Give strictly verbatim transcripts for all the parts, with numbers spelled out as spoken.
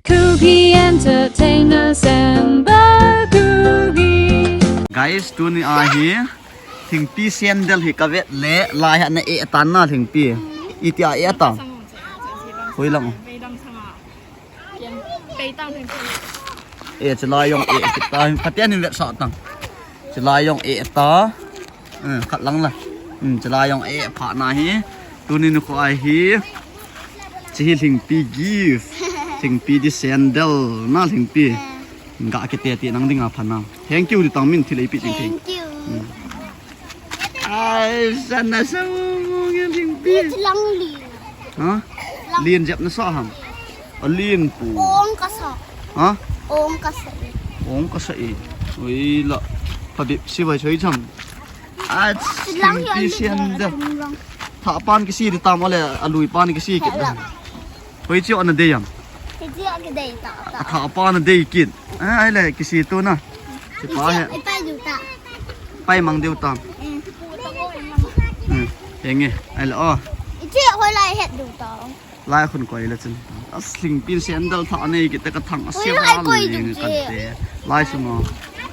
Kuki Entertainment Samba Kuki. Guys, tuni ahi Lhingpi sandal hi kavet le, lai ha na e tan na Lhingpi. Iti a e tan. Hoi lang. E, chilai jong e kita. Pateni vet sa tang. Chilai jong e ta. Eh, khat lang la. Hmm, chilai jong e pha na hi. Tuni nikho ahi. Chi hi Lhingpi gift. Lhingpi di sandal na Lhingpi. Ga kiti ti nang dinga pha na. Thank you di tang min thil ei pi ting ting. Thank you. Hmm. Ai, sana sa mo nge Lhingpi. Ni chilang li. Ha? Lien jep na sa ham. Alien pu. Ong kasa. Ha? Ong kasa. Ong kasa e. Oi la. Phabep si vai choi cham. Ach, Lhingpi sandal. Tha pan kisi di tam ale alui pan kisi kit da. Hoi chi ana dei am. Kisi a kidei ta ta. Tha pan dei kit. Ai le kisi tu na. Chi pa he. Ipai du ta. Pai mang deu tam. Hmm. Henge. Ai le o. Ichi hoi lai het du ta. Lai khun koi la chun. As Lhingpi sandal tha nei kit ta ka thang a sia lai koi le ding kan te. Lai sunga.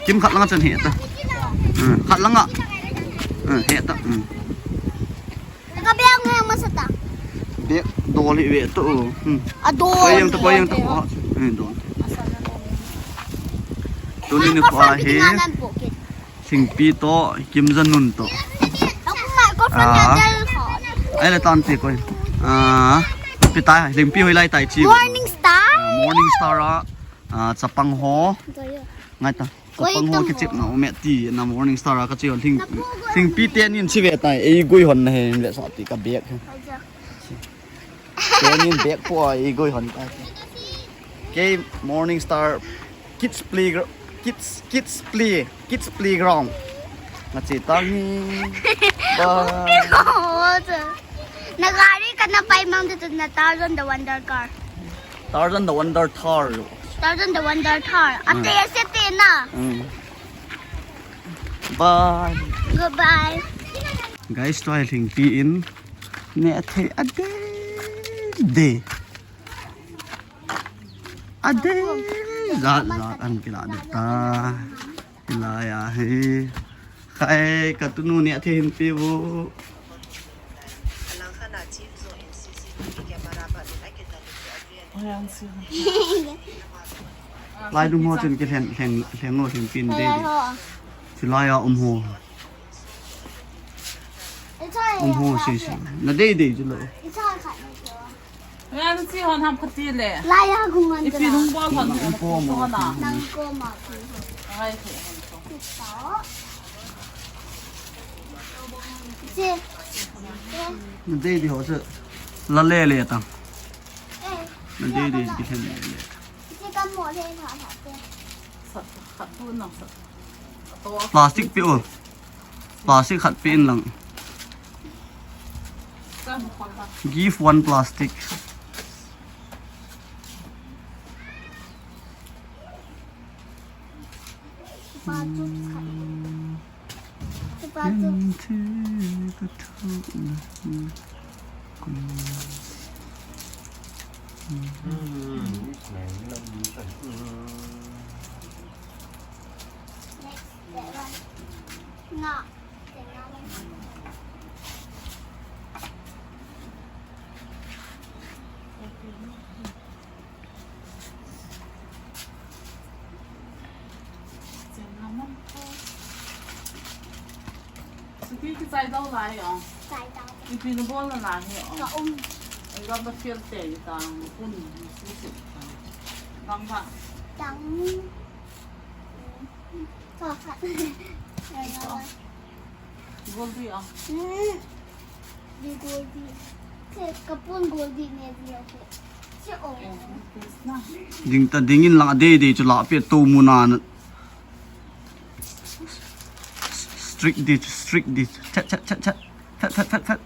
Kim khat langa chan he ta. Hmm, khat langa. Hmm, he ta. Hmm. Ka bag ngai masa ta. Bag dol hi ve to. Hmm. A dol. Koi yang ta, koi yang ta. Hmm, dol. Tuni nikho ahi. Lhingpi to, Kim Jong Un to. Ai le tan ti koi. Ah, pi tai, Lhingpi hoi lai tai chi. Morning Star. Ah, Morning Star a, ah, chapang ho. Ngai ta. Chapang ho kichep na ume ti na Morning Star a kachi ho. Lhingpi tenin chi ve tai. Ei gui hon na he, ve sa ti ka bag. Tenin bag po a ei gui hon tai. Kei Morning Star Kids Playground, Kids, Kids Play, Kids Playground. Nga chi tang hi. Bye. Na gari ka na pai mang tu na Tarzan the Wonder Car. Tarzan the Wonder Car. Tarzan the Wonder Car. Ate ase te na. Hmm. Bye. Goodbye. Guys, to ai Lhingpi in. Ne athe a de de. Ade, jat jat an kila de ta. Kila ya he. Khai ka tunu ni athe hin pi bu. Lai du mo chun ki lhen, lhen, lhen ngo lhen pin de. Chulai a um ho. Um ho si si. Na dei dei chu lo. Nga na chi hon ham khati le. Lai a gung an. Ipi nung bol hon. Nang ko ma. Nang ko ma. Ai, chi hon ko. Chi. Na dei dei ho chu. La le le ta. Eh. Na dei dei ki then le le. Chi ka mo le na ha te. Sat khat tu nang sat. Plastic pi o. Plastic khat pe in lang. Give one plastic. Next, that one. Nga. Suki kichai dau lai o. Chai dau. Ipi na bol na lai hi o. Ka um. Ai gam ba fiel te ta kun si si. Dang ba. Dang. Ka khat. Goldie a. Hmm. Di Goldie. Ke kapun Goldie ne di o ke. Che o. Ding ta ding in lang a dei dei chu la pe to mu na. Strict di, strict di. Chat, chat, chat, chat. Chat, chat, chat, chat.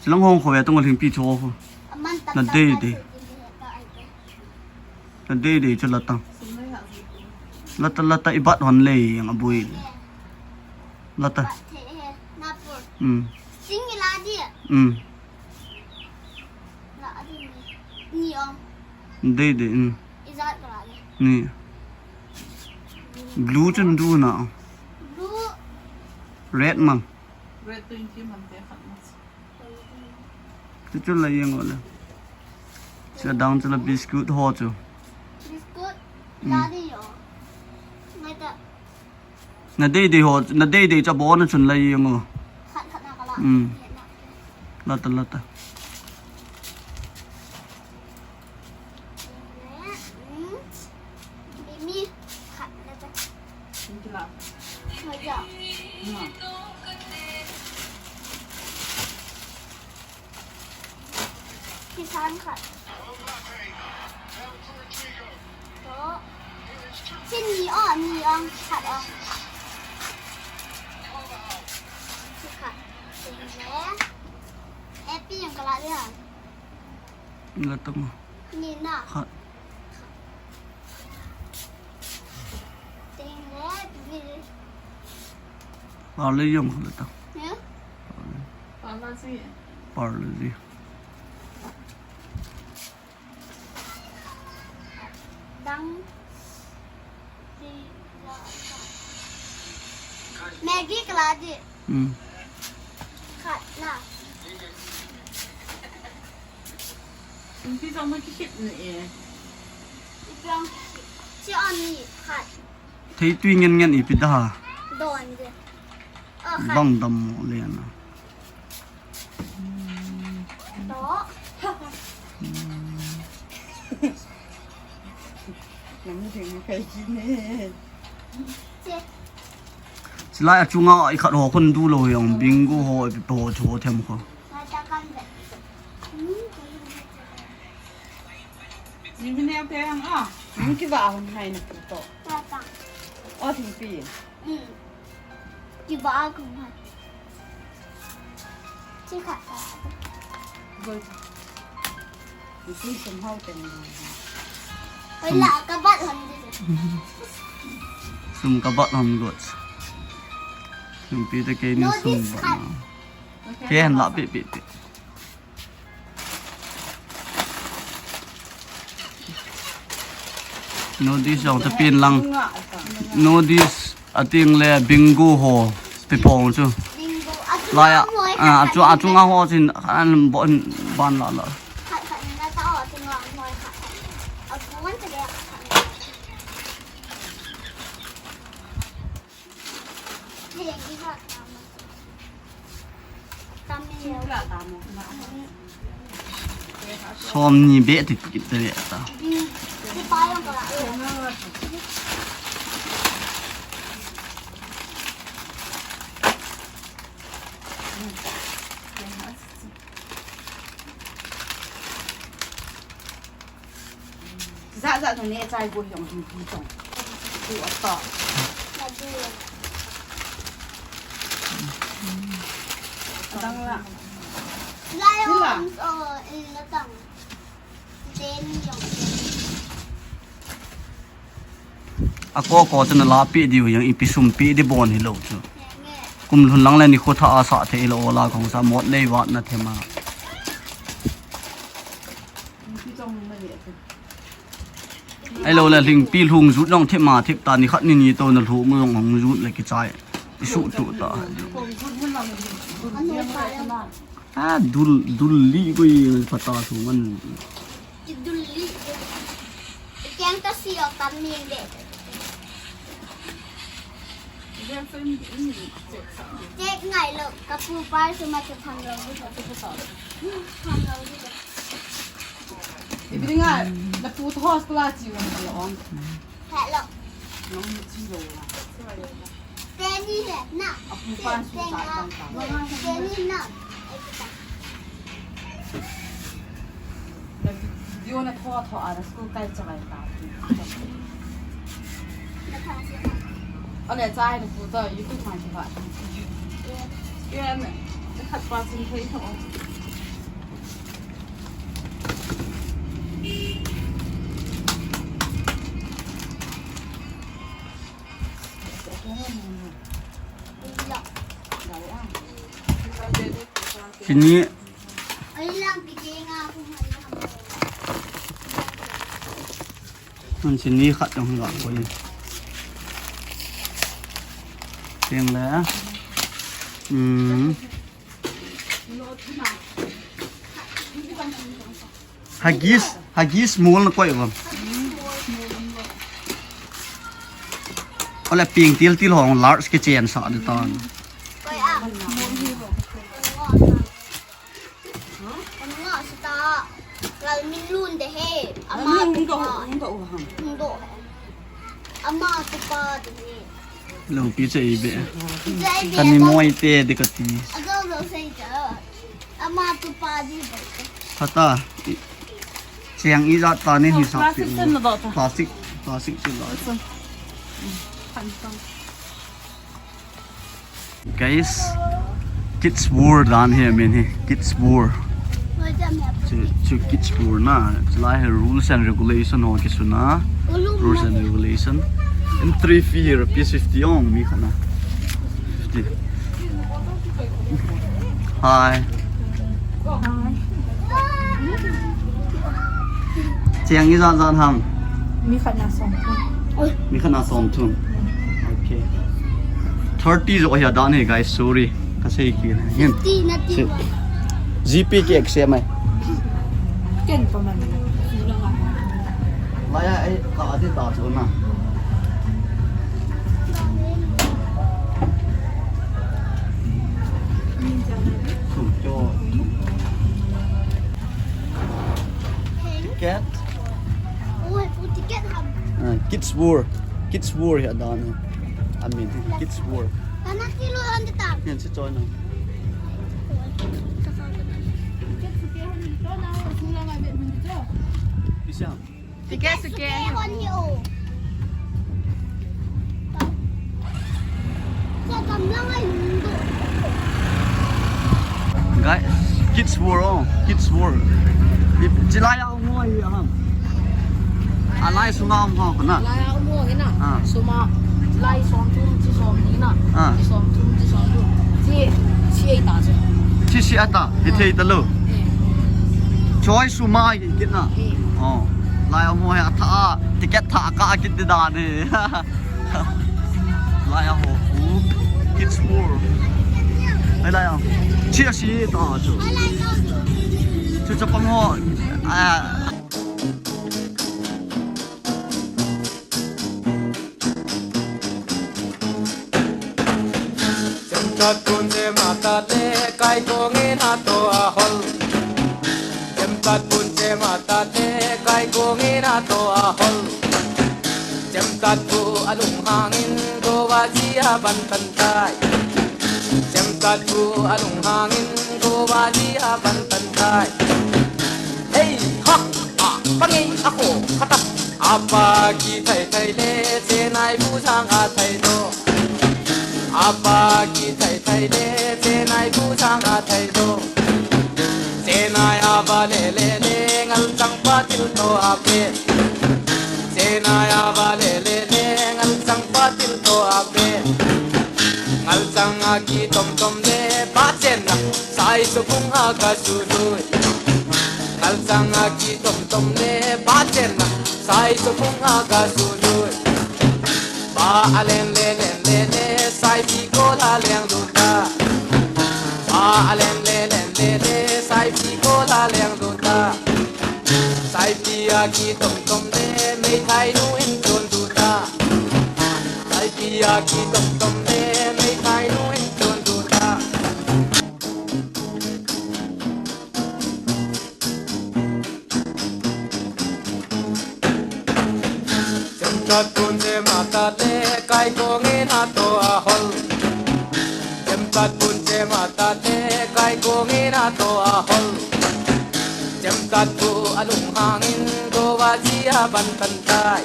Silang hong kho ve tong Lhingpi cho kho. Na dei dei. Na dei dei chu la ta. La ta, la ta i bat hon le yang a bui. La ta. Hmm. Hmm. Ni ong. Dei dei, um. Ijat kala ni. Ni. Blue chun du na. Blue. Red man. Red twenty man te khat na. Chu chu la yeng ole. Chu dang chu la biscuit ho chu. Biscuit. Mm. La di yo. Ngai ta. Na dei dei ho, na dei dei cha bo na chun la yeng o. Khat khat na kala. Mm. Lata lata. Kisan khat. To. Chin ni o, ni ong khat ong. Khat. Chin le. Happy yang kala dia. Nga tong. Ni na. Khat. Ting le, vi. Parle yong khat ta. Ya? Parle. Parle si. Parle si. Dang. Maggi kala di. Hmm. Khat na. Ipi jong ma kikit na e. Ipi jong kikit. Chi ani khat. Thei tui ngen ngen ipi da ha. Don di. Oh, khat. Bang dam mo le na. To. Nang ding kai ji ne. Che. Silai a chunga i khat ho khun du lo yong bingo ho ipi ho chu ho them kho. Ngai ta kan ve. Ni ne te ang a. Ni ki ba hon hai na pu to. Ta ta. O thing pi. Mm. Ki ba a kong ha. Chi khat ta. Gol. Ni sum sum hau te ni. Oi la ka bat hon di. Sum ka bat hon got. Sum pi te ke ni sum bat. Ke han la pi pi pi. Noodles jong ta pin lang. Noodles ating le bingo ho. Pi phong chu. Lai a, a chu, a chunga ho chin an bon ban la la. Som ni be ti kit te be ta. Za za tu ne chai go yong hing pi tong. Tu a ta. Dang la. Lai la. Oh, in la tang. Den yong. A ko ko chu na la pi diu yang ipi sum pi di bon hi lo chu. Kum lhun lang le ni khu tha a sa thei lo la kong sa mot nei vat na thema. Ai lo le lhingpi lhung jut jong thip ma thip ta ni khat ni ni to na lhu mu jong hung jut le kichai. I su tu ta. A dul, dul li ko i pata su man. Dul li. Keng ta si o kam ni de. Check ngai lo, ka pu pa su ma chu tham lo. Tham lo. Ibi nga, na pu to school a chi wang lo ong. Hello. Nong chi lo na. Teni he na. A pu pa su ta tang tang. Teni na. Na video na tho tho a na school kai cha kai ta. Ale chai na pu to YouTube ma chi ba. Yan khat pa sin thei tho. Kini. Ai lang ki ke nga pu ma. Hansi ni khat jong ga koi. Teng le. Hmm. Huggies, Huggies mol na koi bang. Ole ping til til hong large kitchen sa de tan. Koi a. Nga sita. Ngal min lun de he. Ama tu pa. Hung do. Ama tu pa de he. Lo pi che ibe. Che ibe. Kani moi te de kati. Ado lo sei cha. Ama tu pa de. Hata. Chiang ijat ta nen hi sa. Plastic sen na do ta. Plastic, plastic sen do. Guys, Kids World dan hi, I mean hi, Kids World. Chu, chu Kids World na, chulai hi rules and regulation ho kisuna. Rules and regulation. Entry fee rupees fifty ong, mi khat na. Fifty. Hi. Chiang ijat jat ham. Mi khat na som thum. Mi khat na som thum. Okay. Thirty jo hi adan hi, guys, sorry. Ka sei kit. Fifty na ti. G P ki accept mai. Ken pa man. Lai a, ai, ka adi ta chu na. Sum cho. Ticket. Oi, pu ticket ham. Ah, Kids World. Kids World hi adan hi. I mean, Kids World. Ana kilo ande ta. Yan si Choi na. Ticket suke hon ni to na, sula ngai be hon ni to. Bisa. Ticket suke hon ni o. Guys, Kids World, oh, Kids World. If, chilai a um ho hi ham. A lai sunga um ho na. Lai a um ho hi na. Ah. Suma, lai som thum, chi som ni na. Ah. Chi som thum, chi som thum. Chi, chi ei ta chu. Chi si ata, hi thei ta lo. Eh. Choi suma hi kit na. Eh. Oh. Lai a um ho hi atha a, ticket tha ka kit di dan hi. Lai a ho, Kids World. Ai lai a. Chi a si ta chu. Chu chapang ho. Ah. Chemtat pun chema tate, kai kong in a to a hol. Chemtat pun chema tate, kai kong in a to a hol. Chemtat pu alung hangin go va ji a ban tan tai. Chemtat pu alung hangin go va ji a ban tan tai. Hei, ha, a, pa ngei, a ko, ha ta. Apa ki thai thai le, che nai bu sang a thai do. Apa ki thai thai le, che nai bu sang a thai do. Che nai a va le le le, ngal chang pa til to a pe. Che nai a va le le le, ngal chang pa til to a pe. Ngal chang a ki tom tom le, pa chen na, sai su kung a ka su lui. Ngal chang a ki tom tom le, pa chen na, sai su kung a ka su lui. Pa a len le len le le, sai pi ko la leng lu ta. Pa a len le len le le, sai pi ko la leng lu ta. Sai pi a ki tom tom le, mei thai nu in chun du ta. Sai pi a ki tom tom le, mei thai nu in chun du ta. Chemtat pun chema tate, kai kong in a to a hol. Chemtat pun chema tate, kai kong in a to a hol. Chemtat pu alung hangin go va ji a ban tan tai.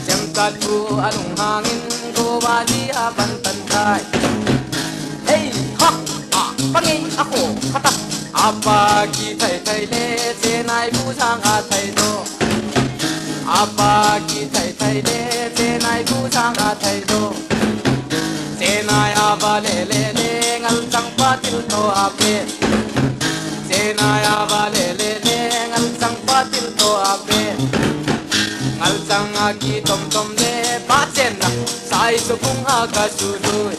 Chemtat pu alung hangin go va ji a ban tan tai. Hei, ha, a, pa ngei, a ko, ha ta. Apa ki thai thai le, che nai bu sang a thai do. Apa ki thai thai le, che nai bu sang a thai do. Che nai a va le le le, ngal chang pa til to a pe. Che nai a va le le le, ngal chang pa til to a pe. Ngal Kitom tom le pachenna, sai sopung a kasujui.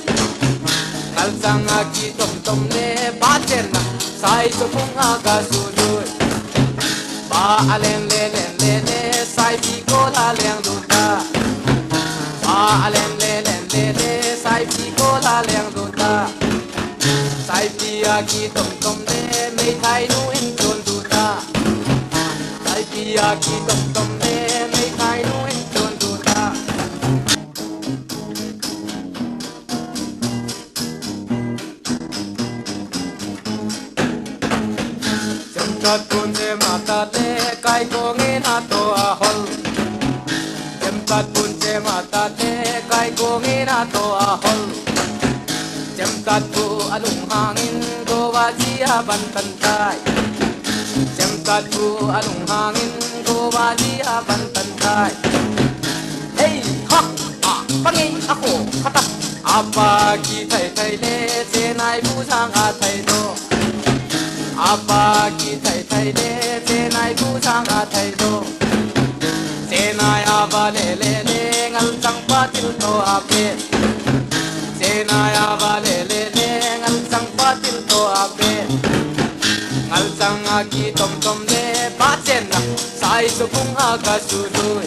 Ngalchang a kitom tom le pachenna, sai sopung a kasujui. Pa a len le len le le, sai pi ko la leng du ta. Pa a len le len le le, sai pi ko la leng du ta. Sai pi a kitom tom le, meithai nu in chun du ta. Sai pi a kitom tom le, meithai nu in chun du ta. Chemtat pun chema tate, kai kong in a to a hol. Chemtat pun chema tate, kai kong in a to a hol. Chemtat pu a lunghang in, go va ji a ban tan tai. Chemtat pu a lunghang in, go va ji a ban tan tai. Hei, ha, a, pa ngei a ko, ha ta. Apa kithai thai le, chenai bu sang a thai do. Apa kithai thai le, chenai bu sang a thai do. Chenai a va le le le, ngalchang pa thil to a pe. Chenai a va le le le, ngalchang pa thil to a pe. Ngalchang a kitom tom le, pachenna, sai sopung a kasujui.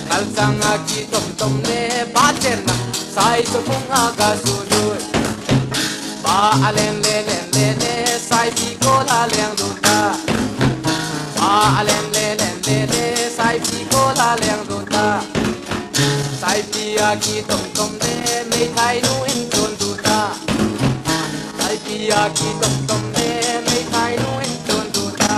Ngalchang a kitom tom le, pachenna, sai sopung a kasujui. Pa a len le len le le, sai pi ko la leng du ta. Pa a len le len le le, sai pi ko la leng du ta. Sai pi a kitom tom le, meithai nu in chun du ta. Sai pi a kitom tom le, meithai nu in chun du ta.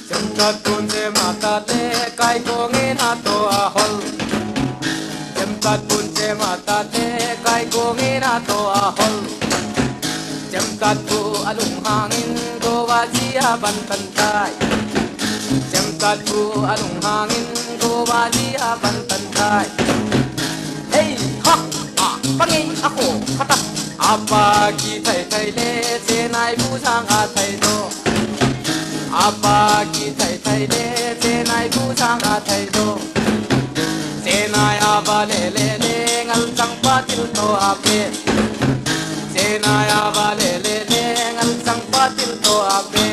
Chemtat pun chema tate, kai kong in a to a hol. Chemtat pun chema tate, kai kong in a to a hol. Chemtat pu a lunghang in, go va ji a ban tan tai. Chemtat pu a lunghang in, go va ji a ban tan tai. Hei, ha, a, pa ngei a ko, ha ta. Apa kithai thai le, chenai bu sang a thai do. Apa kithai thai le, chenai bu sang a thai do. Chenai a va le le le, ngalchang pa thil to a pe. Chenai a va le le le, ngalchang pa thil to a pe.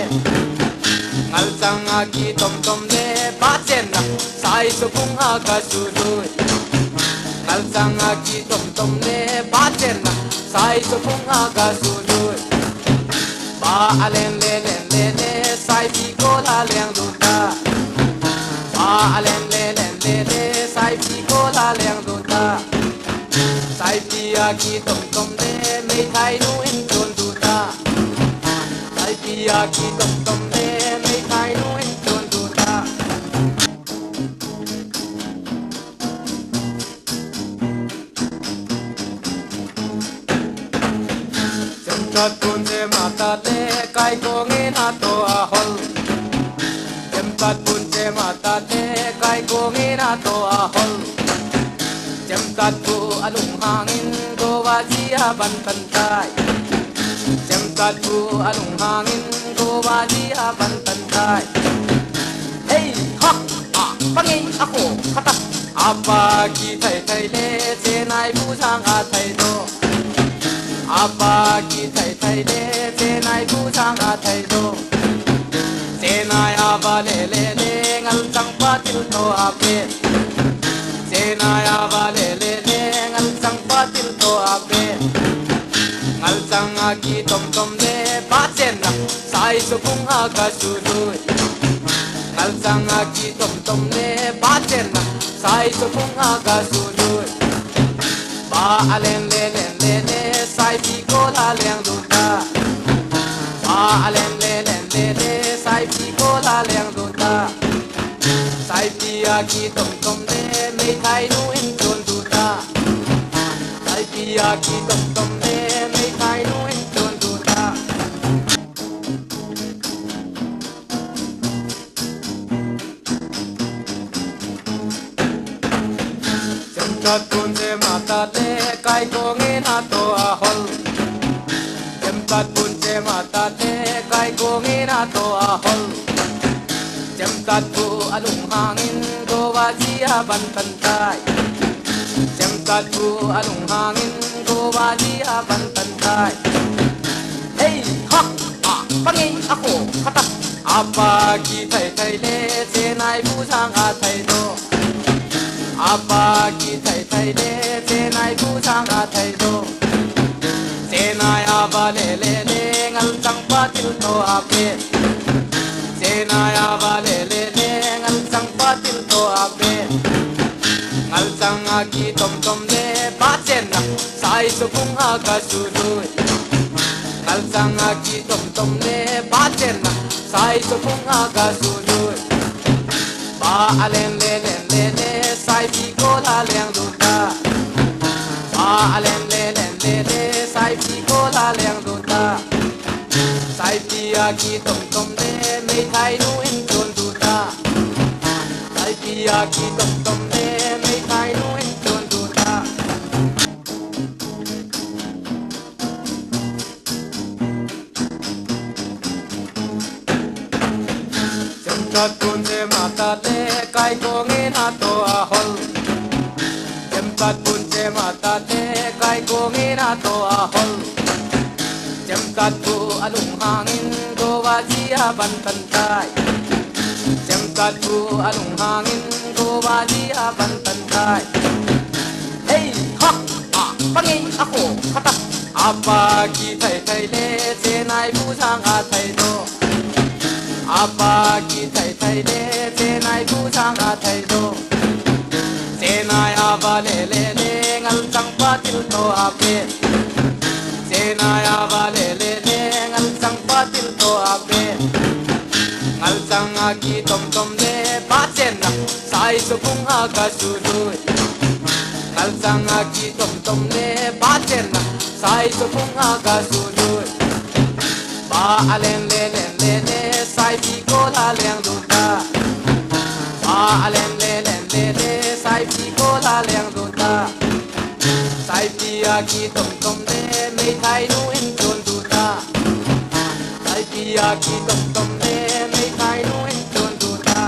Ngalchang a kitom tom le, pachenna, sai sopung a kasujui. Ngalchang a kitom tom le, pachenna, sai sopung a kasujui. Pa a len le len le le, sai pi ko la leng du ta. Pa a len le len le le, sai pi ko la leng du ta. Sai pi a kitom tom le, meithai nu in chun du ta. Sai pi a kitom tom le, meithai nu in chun du ta. Chemtat pun chema tate, kai kong in a to a hol. Chemtat pun chema tate, kai kong in a to a hol. Chemtat pu a lunghang in, go va ji a ban tan tai. Chemtat pu a lunghang in, go va ji a ban tan tai. Hei, ha, a, pa ngei a ko, ha ta. Apa kithai thai le, chenai bu sang a thai do. Apa kithai thai le, chenai bu sang a thai do. Chenai a va le le le, ngalchang pa thil to a pe. Chenai a va le le le, ngalchang pa thil to a pe. Ngalchang a kitom tom le, pachenna, sai sopung a kasujui. Ngalchang a kitom tom le, pachenna, sai sopung a kasujui. Pa a len le len le le, sai pi ko la leng du ta. Pa a len le len le le, sai pi ko la leng du ta. Sai pi a kitom tom le, meithai nu in chun du ta. Sai pi a kitom tom le, meithai nu in chun du ta. Chemtat pun chema tate, kai kong in a to a hol. Chemtat pun chema tate, kai kong in a to a hol. Chemtat pu a lunghang in, gova ji a ban tan tai. Chemtat pu a lunghang in, gova ji a ban tan tai. Hei, ha, a, pangei, a ko, kata. Apa ki thai thai le, chenai bu sang a thai do. Apa ki thai thai le, chenai bu sang a thai do. Chenai ava le le le, ngal chang pa til to a pe. Chenai ava le le le, ngal chang pa til to a pe. Ngal chang a ki tom tom le, pa chen na, sai so kung a ka su lui. Ngal chang a ki tom tom le, pa chen na, sai so kung a ka su lui. Pa a len le len le le, sai pi ko la leng du ta. Pa a len le len le le, sai pi ko la leng du ta. Sai pi a ki tom tom le, mei thai nu in chun du ta. Sai pi a ki tom tom le, mei thai nu in chun du ta. Chemtat pun chema tate, kai kong in a to a hol. Chemtat pun chema tate, kai kong in a to a hol. Chemtat pu a lunghang in, gova ji a ban tan tai. Chemtat pu a lunghang in, gova ji a ban tan tai. Hei, ha, a, pangei, a ko, kata. Apa ki thai thai le, chenai bu sang a thai do. Apa ki thai thai le, chenai bu sang a thai do. Chenai ava le le le, ngal chang pa til to a pe. Chenai ava le le le, ngal chang pa til to a pe. Ngal chang a ki tom tom le, pa chen na, sai so kung a ka su lui. Ngal chang a ki tom tom le, pa chen na, sai so kung a ka su lui. Pa a len le len le le, sai pi ko la leng du ta. Pa a len le len le le, sai pi ko la leng du ta. Sai pi a ki tom tom le, mei thai nu in chun du ta. Sai pi a ki tom tom le, mei thai nu in chun du ta.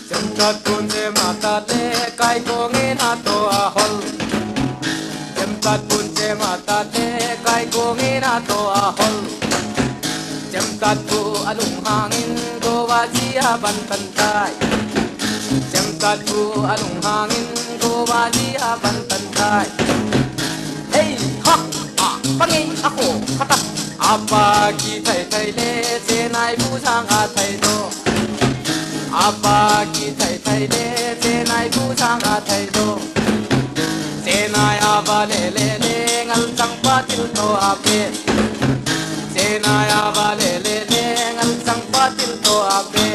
Chemtat pun chema tate, kai kong in a to a hol. Chemtat pun chema tate, kai kong in a to a hol. Chemtat pu a lunghang in, gova ji a ban tan tai. Chemtat pu a lunghang in, gova ji a ban tan tai. Hei, ha, a, pangei, a ko, kata. Apa ki thai thai le, chenai bu sang a thai do. Apa ki thai thai le, chenai bu sang a thai do. Chenai ava le le le, ngal chang pa til to a pe. Chenai ava le le le, ngal chang pa til to a pe.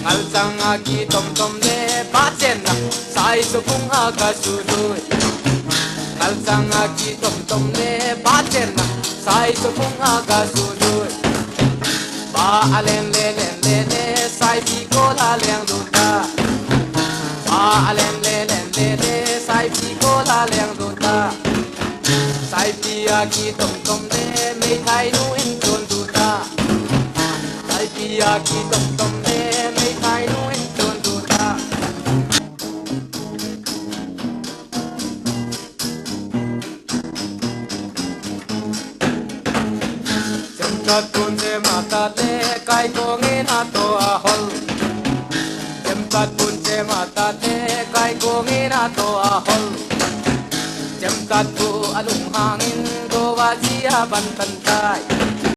Ngal chang a ki tom tom le, pa chen na, sai so kung a ka su lui. Ngal chang a ki tom tom le, pa chen na, sai so kung a ka su lui. Pa a len le len le le, sai pi ko la leng du ta. Pa a len le len le le, sai pi ko la leng du ta. Sai pi a ki tom tom le, mei thai nu in chun du ta. Sai pi a ki tom tom le, mei thai nu in chun du ta. Chemtat pun chema tate, kai kong in a to a hol. Chemtat pun chema tate, kai kong in a to a hol. Chemtat pu a lunghang in, gova ji a ban tan tai.